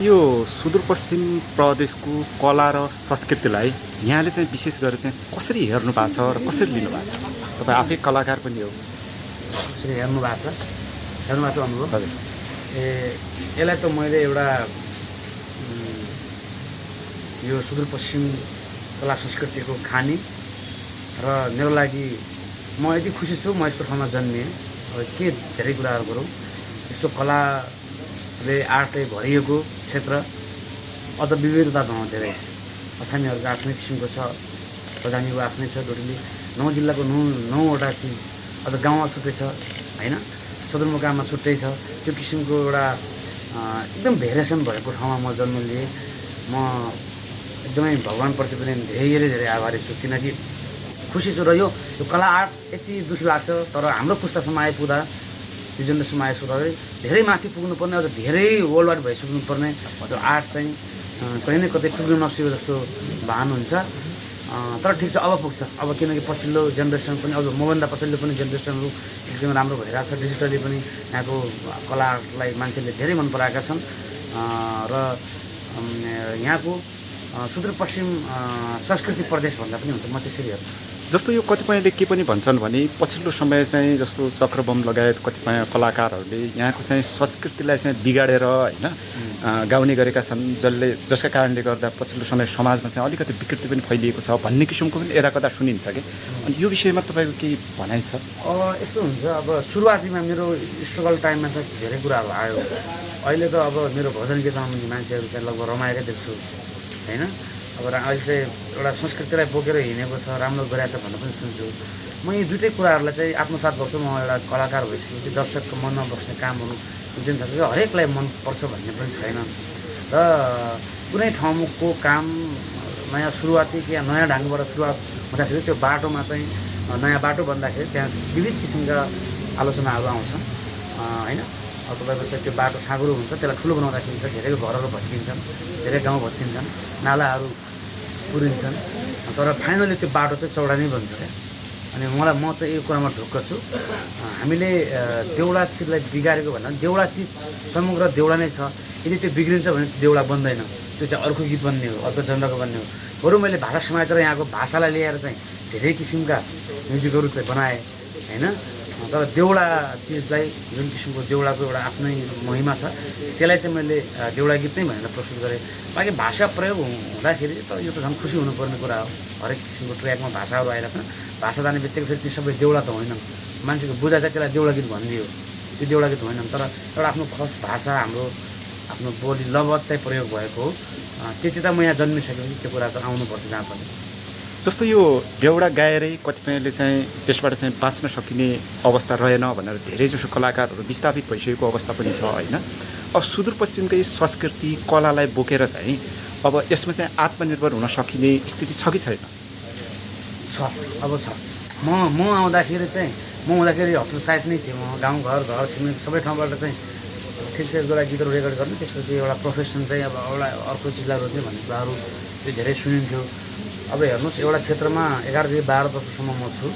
यो सुदूरपश्चिम प्रदेशको कला र संस्कृतिलाई यहाँले चाहिँ विशेष गरेर चाहिँ कसरी हेर्नु भएको छ र कसरी लिनु भएको छ? तपाईँ आफै कलाकार पनि हो। कसरी हेर्नु भएको छ भन्नुभयो। हजुर। यसलाई त मैले एउटा यो सुदूरपश्चिम कला संस्कृतिको खानी र मेरो लागि म यति खुसी छु म यस्तो ठाउँमा जन्मिएँ। अब के धेरै कुराहरू गरौँ, यस्तो कलाले आर्टले भरिएको क्षेत्र, अझ विविधता भनौँ धेरै। अछामीहरूको आफ्नै किसिमको छ, बजानीको आफ्नै छ, डोटेली 9 जिल्लाको 9वटा चिज, अझ गाउँमा छुट्टै छ होइन, सदरमुकाममा छुट्टै छ। त्यो किसिमको एउटा एकदम भेरिएसन भएको ठाउँमा म जन्म लिएँ। म एकदमै भगवान्प्रति पनि धेरै आभारी छु, किनकि खुसी छु। र यो कला आर्ट यति दुःख लाग्छ, तर हाम्रो पुस्तासम्म आइपुग्दा, यो जेनेरेसनमा आइपुग्दाखेरि धेरै माथि पुग्नुपर्ने, अझ धेरै वर्ल्ड वाइड भइसक्नुपर्ने त्यो आर्ट चाहिँ कहीँ न कतै पुग्नु नसकेको जस्तो भान हुन्छ। तर ठिक छ, अब पुग्छ। अब किनकि पछिल्लो जेनेरेसन पनि, अब मभन्दा पछिल्लो पनि जेनेरेसनहरू एकदमै राम्रो भइरहेको छ। डिजिटली पनि यहाँको कलालाई मान्छेले धेरै मन पराएका छन्। र यहाँको सुदूरपश्चिम संस्कृति प्रदेश भन्दा पनि हुन्छ, म त्यसरी हेर्छु। जस्तो यो कतिपयले के पनि भन्छन् भने पछिल्लो समय चाहिँ जस्तो चक्रबम लगायत कतिपय कलाकारहरूले यहाँको चाहिँ संस्कृतिलाई चाहिँ बिगाडेर होइन गाउने गरेका छन्, जसका कारणले गर्दा पछिल्लो समय समाजमा चाहिँ अलिकति विकृति पनि फैलिएको छ भन्ने किसिमको पनि यदाकदा सुनिन्छ कि। अनि यो विषयमा तपाईँको केही भनाइ छ? यस्तो हुन्छ, अब सुरुवातीमा मेरो स्ट्रगल टाइममा चाहिँ धेरै कुराहरू आयो। अहिले त अब मेरो भजन गीतमा मान्छेहरू चाहिँ लगभग रमाएकै देख्छु होइन। अब अहिले चाहिँ एउटा संस्कृतिलाई बोकेर हिँडेको छ, राम्रो गरेछ भनेर पनि सुन्छु। म यी दुइटै कुराहरूलाई चाहिँ आत्मसात गर्छु। म एउटा कलाकार भइसकेपछि दर्शकको मनमा बस्ने कामहरू जुन छ हरेकलाई मनपर्छ भन्ने पनि छैन। र कुनै ठाउँको काम नयाँ सुरुवाती कि नयाँ ढङ्गबाट सुरुवात हुँदाखेरि त्यो बाटोमा चाहिँ नयाँ बाटो भन्दाखेरि त्यहाँ विविध किसिमका आलोचनाहरू आउँछन् होइन। अब तपाईँको चाहिँ त्यो बाटो साँगुरो हुन्छ, त्यसलाई ठुलो बनाउँदाखेरि चाहिँ धेरै घरहरू भत्किन्छन्, धेरै गाउँ भत्किन्छन्, नालाहरू पुरिन्छन्, तर फाइनली त्यो बाटो चाहिँ चौडा नै बन्छ क्या। अनि म चाहिँ यो कुरामा ढुक्क छु। हामीले देउडा चिजलाई बिगारेको भन्दा देउडा चिज समग्र देउडा नै छ। यदि त्यो बिग्रिन्छ भने देउडा बन्दैन, त्यो चाहिँ अर्को गीत बन्ने हो, अर्को जनताको बन्ने हो। बरु मैले भाषा समातेर यहाँको भाषालाई ल्याएर चाहिँ धेरै किसिमका म्युजिकहरू चाहिँ बनाएँ होइन। तर देउडा चिजलाई जुन किसिमको देउडाको एउटा आफ्नै महिमा छ, त्यसलाई चाहिँ मैले देउडा गीत नै भनेर प्रस्तुत गरेँ। बाँकी भाषा प्रयोग हुँदाखेरि त यो त झन् खुसी हुनुपर्ने कुरा हो। हरेक किसिमको ट्र्याकमा भाषाहरू आइरहेको छ, भाषा जाने बित्तिकै फेरि ती सबै देउडा त होइनन्। मान्छेको बुझाइ चाहिँ त्यसलाई देउडा गीत भनिदियो, त्यो देउडा गीत होइनन्। तर एउटा आफ्नो खस भाषा, हाम्रो आफ्नो बोली लवज चाहिँ प्रयोग भएको हो। त्यति त म यहाँ जन्मिसकेपछि त्यो कुरा त आउनुपर्छ जहाँ पनि। जस्तो यो देउडा गाएरै कतिपयले चाहिँ त्यसबाट चाहिँ बाँच्न सकिने अवस्था रहेन भनेर धेरैजसो कलाकारहरू विस्थापित भइसकेको अवस्था पनि छ होइन। अब सुदूरपश्चिमकै संस्कृति कलालाई बोकेर चाहिँ अब यसमा चाहिँ आत्मनिर्भर हुन सकिने स्थिति छ कि छैन? छ, अब छ। म आउँदाखेरि हस्पिटल साइड नै थिएँ। म गाउँघर छिमेक सबै ठाउँबाट चाहिँ ठिक छ एउटा गीतहरू रेकर्ड गर्ने, त्यसपछि एउटा प्रोफेसन चाहिँ अब एउटा अर्को चिजलाई रोज्ने भन्ने कुराहरू चाहिँ धेरै सुनिन्थ्यो। अब हेर्नुहोस्, एउटा क्षेत्रमा 11देखि 12 वर्षसम्म म छु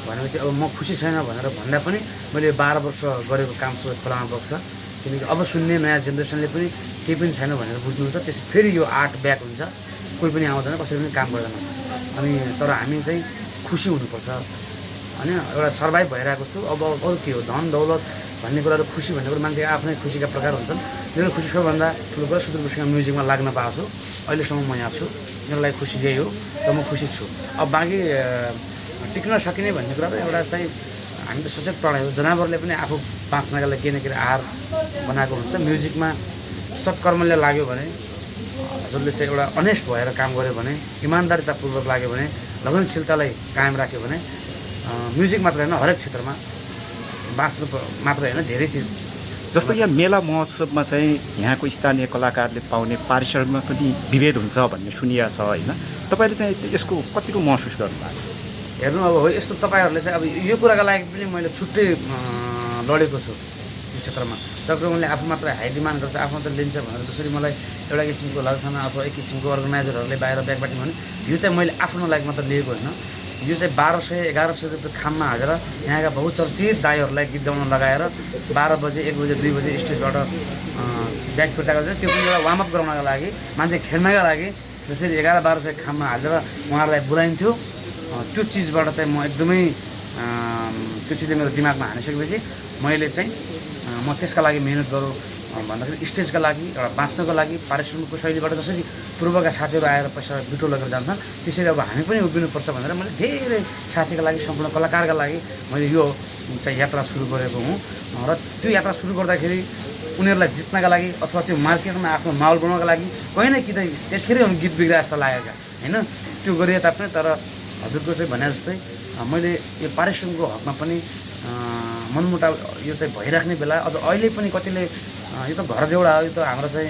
भनेपछि अब म खुसी छैन भनेर भन्दा पनि मैले 12 वर्ष गरेको काम सबै खोलामा बग्छ। किनकि अब सुन्ने नयाँ जेनेरेसनले पनि केही पनि छैन भनेर बुझ्नुहुन्छ। त्यस फेरि यो आर्ट ब्याक हुन्छ, कोही पनि आउँदैन, कसैले पनि काम गर्दैन। अनि तर हामी चाहिँ खुसी हुनुपर्छ होइन। एउटा सर्भाइभ भइरहेको छु। अब अरू के हो, धन दौलत भन्ने कुराहरू, खुसी भन्ने कुरा मान्छेको आफ्नै खुसीका प्रकार हुन्छन्। मेरो खुसी सबभन्दा ठुलो कुरा सुदूरपश्चिममा म्युजिकमा लाग्न पाएको छु। अहिलेसम्म म यहाँ छु, मेरो लागि खुसी यही हो र म खुसी छु। अब बाँकी टिक्न सकिने भन्ने कुरा त एउटा चाहिँ हामी त सचेत प्राणी हो। जनावरले पनि आफू बाँच्नका लागि केही न केही आहार बनाएको हुन्छ। म्युजिकमा सत्कर्मले लाग्यो भने, हजुरले चाहिँ एउटा अनेस्ट भएर काम गर्यो भने, इमान्दारितापूर्वक लाग्यो भने, लगनशीलतालाई कायम राख्यो भने म्युजिक मात्र होइन हरेक क्षेत्रमा बाँच्नु मात्र होइन धेरै चिज। जस्तो यहाँ मेला महोत्सवमा चाहिँ यहाँको स्थानीय कलाकारले पाउने पारिश्रमिकमा पनि विभेद हुन्छ भन्ने सुनिएको छ होइन। तपाईँले चाहिँ यसको कतिको महसुस गर्नुभएको छ? हेर्नु, अब हो यस्तो तपाईँहरूले चाहिँ अब यो कुराका लागि पनि मैले छुट्टै लडेको छु यो क्षेत्रमा। चक्रमले आफू मात्र हाई डिमान्ड गर्छ, आफू मात्र लिन्छ भनेर जसरी मलाई एउटा किसिमको लालसाना अथवा एक किसिमको अर्गनाइजरहरूले बाहिर ब्याकबाटिङ भने, यो चाहिँ मैले आफ्नो लागि मात्र लिएको होइन। यो चाहिँ 1200-1100 रुपियाँ खाममा हालेर यहाँका बहुचर्चित दाईहरूलाई गीत गाउन लगाएर 12 बजे 1 बजे 2 बजे स्टेजबाट ब्याक फिर्ता गर्छ त्यो पनि एउटा वार्मअप गराउनको लागि मान्छे खेल्नका लागि जसरी 11-12 चाहिँ खाममा हालेर उहाँहरूलाई बोलाइन्थ्यो त्यो चिजबाट चाहिँ म एकदमै त्यो चिजले मेरो दिमागमा हानिसकेपछि मैले चाहिँ म त्यसका लागि मेहनत गरौँ भन्दाखेरि स्टेजका लागि एउटा बाँच्नको लागि पारिश्रमिकको शैलीबाट जसरी पूर्वका साथीहरू आएर पैसा बिटो लगेर जान्छन् त्यसरी अब हामी पनि उभिनुपर्छ भनेर मैले धेरै साथीका लागि सम्पूर्ण कलाकारका लागि मैले यो चाहिँ यात्रा सुरु गरेको हुँ र त्यो यात्रा सुरु गर्दाखेरि उनीहरूलाई जित्नका लागि अथवा त्यो मार्केटमा आफ्नो माहौल बनाउनका लागि कहीँ न कहीँ त्यसरी गीत बिग्रा जस्तो लागेका होइन त्यो गरिए तापनि तर हजुरको चाहिँ भने जस्तै मैले यो पारिश्रमिकको हकमा पनि मनमुटाव यो चाहिँ भइराख्ने बेला अझ अहिले पनि कतिले यो त घर देउडा हो यो त हाम्रो चाहिँ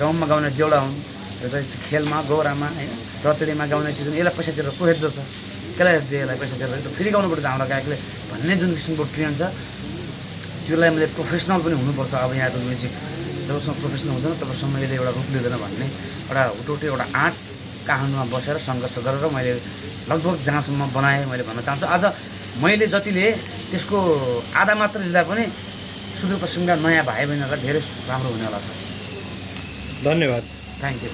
गाउँमा गाउने देउडा हुन् यो चाहिँ खेलमा गौरामा होइन रतडीमा गाउने चिज यसलाई पैसा तिरेर को हेर्दो छ कसलाई यसलाई पैसा तिरेर फेरि गाउनुपर्छ हाम्रो गायकले भन्ने जुन किसिमको ट्रेन छ त्यसलाई मैले प्रोफेसनल पनि हुनुपर्छ अब यहाँको म्युजिक जबसम्म प्रोफेसनल हुँदैन तबसम्म यसले एउटा रूप लिँदैन भन्ने एउटा हुटोटे एउटा आँट काठमाडौँमा बसेर सङ्घर्ष गरेर मैले लगभग जहाँसम्म बनाएँ मैले भन्न चाहन्छु आज मैले जतिले त्यसको आधा मात्र लिँदा पनि सुदूरपश्चिमका नयाँ भाइ बहिनीहरूलाई धेरै राम्रो हुनेवाला छ। धन्यवाद। Thank you.